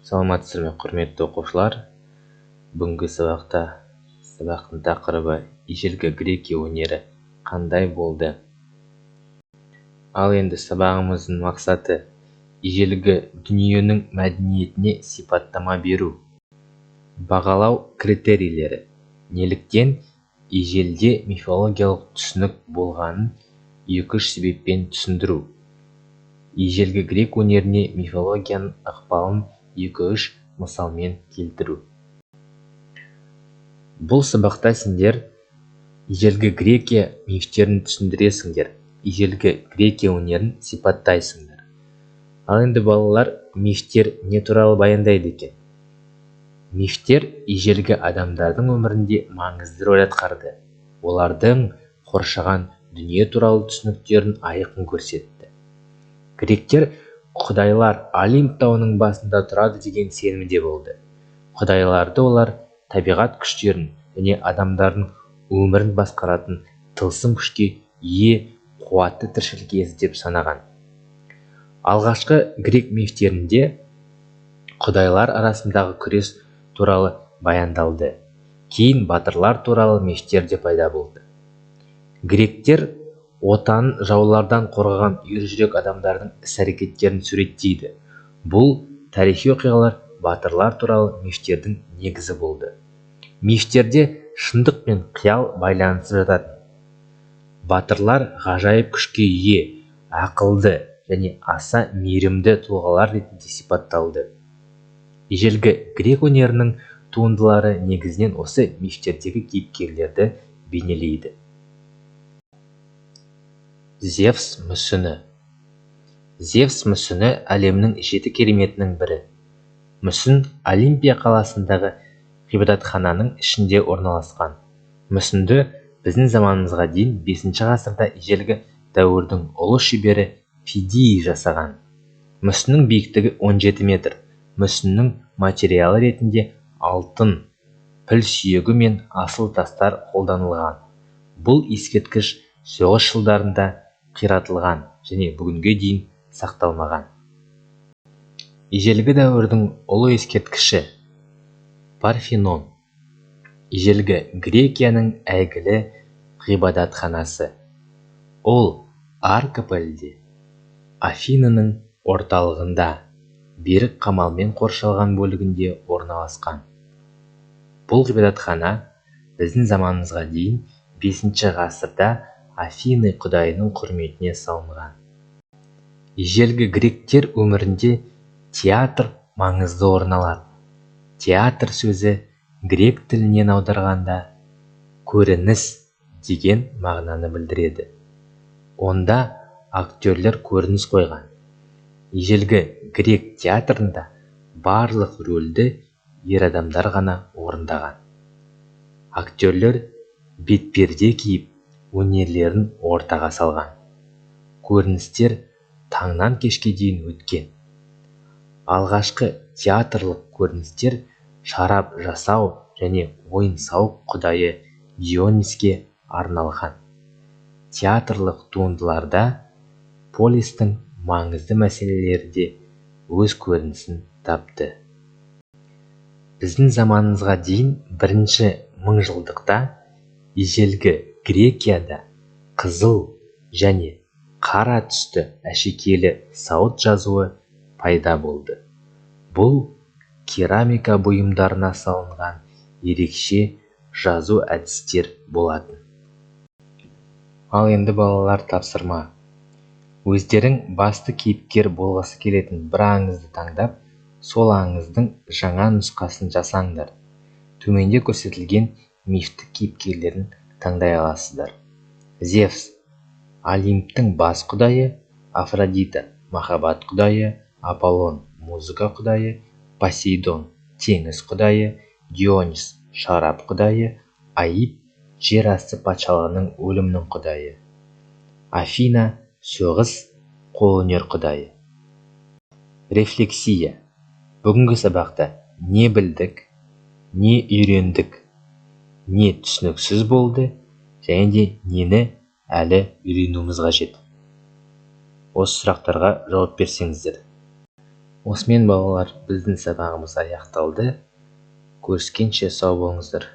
Саламатсыздар ма, құрметті оқушылар! Бүгінгі сабақта сабақтың тақырыбы: ежелгі Грекия өнері қандай болды? Ал енді сабағымыздың мақсаты: ежелгі дүниенің мәдениетіне сипаттама беру. Бағалау критерийлері: неліктен ежелде мифологиялық түсінік болғанын екі-үш себеппен түсіндіру, ежелгі грек өнеріне мифологияның ықпалын екі-үш мысалмен келтіру. Бұл сабақта сендер ежелгі Грекия мифтерін түсіндіресіңдер, ежелгі Грекия өнерін сипаттайсыңдар. Ал енді, балалар, мифтер не туралы баяндайды екен? Мифтер ежелгі адамдардың өмірінде маңызды рөл атқарды, олардың қоршаған дүние туралы түсініктерін айқын көрсетті. Гректер құдайлар Олимп тауының басында тұрады деген сенімде болды. Құдайларды олар табиғат күштерін және адамдардың өмірін басқаратын тылсым күшке ие қуатты тіршілік иесі деп санаған. Алғашқы грек мифтерінде құдайлар арасындағы күрес туралы баяндалды. Кейін батырлар туралы мифтер де пайда болды. Гректер отанын жаулардан қорғаған ержүрек адамдардың іс-әрекеттерін суреттейді. Бұл тарихи оқиғалар батырлар туралы мифтердің негізі болды. Мифтерде шындық пен қиял байланысып жататын. Батырлар ғажайып күшке ие, ақылды және аса мейірімді тұлғалар ретінде сипатталды. Ежелгі грек өнерінің туындылары негізінен осы мифтердегі кейіпкерлерді бейнелейді. Зевс мүсіні. Зевс мүсіні – әлемнің жеті кереметінің бірі. Мүсін Олимпия қаласындағы ғибадатхананың ішінде орналасқан. Мүсінді біздің заманымызға дейін бесінші ғасырда ежелгі дәуірдің ұлы шебері Фидий жасаған. Мүсіннің биіктігі 17 метр. Мүсіннің материалы ретінде алтын, піл сүйегі мен асыл тастар қолданылған. Бұл ескерткіш соғыс жылдарында қиратылған және бүгінге дейін сақталмаған. Ежелгі дәуірдің ұлы ескерткіші – Парфенон. Ежелгі Грекияның әйгілі ғибадатханасы. Ол Акропольде, Афинының орталығында, берік қамалмен қоршалған бөлігінде орналасқан. Бұл ғибадатхана біздің заманымызға дейін бесінші ғасырда Афины құдайының құрметіне салынған. Ежелгі гректер өмірінде театр маңызды орын алатын. Театр сөзі грек тілінен аударғанда «көрініс» деген мағынаны білдіреді. Онда актерлер көрініс қойған. Ежелгі грек театрында барлық рөлді ер адамдар ғана орындаған. Актерлер бетперде киіп, өнерлерін ортаға салған. Көріністер таңнан кешке дейін өткен. Алғашқы театрлық көріністер шарап жасау және ойын-сауық құдайы Диониске арналған. Театрлық туындыларда полистің маңызды мәселелері де өз көрінісін тапты. Біздің заманымызға дейін бірінші мыңжылдықта ежелгі Грекияда қызыл және қара түсті әшекейлі сауыт жазуы пайда болды. Бұл керамика бұйымдарына салынған ерекше жазу әдістер болатын. Ал енді, балалар, тапсырма: өздерің басты кейіпкер болғысы келетін бір аңызды таңдап, сол аңыздың жаңа нұсқасын жасаңдар. Төменде көрсетілген мифтік кейіпкерлерін таңдай аласыздар: Зевс – Олимптің бас құдайы, Афродита – махаббат құдайы, Аполлон – музыка құдайы, Посейдон – теңіз құдайы, Дионис – шарап құдайы, Аид – жер асты патшалығының, өлімнің құдайы, Афина – соғыс, қолөнер құдайы. Рефлексия. Бүгінгі сабақта не білдік, не үйрендік, не түсініксіз болды және де нені әлі үйренуіміз қажет? Осы сұрақтарға жауап берсеңіздер. Осымен, балалар, біздің сабағымыз аяқталды. Көріскенше сау болыңыздар.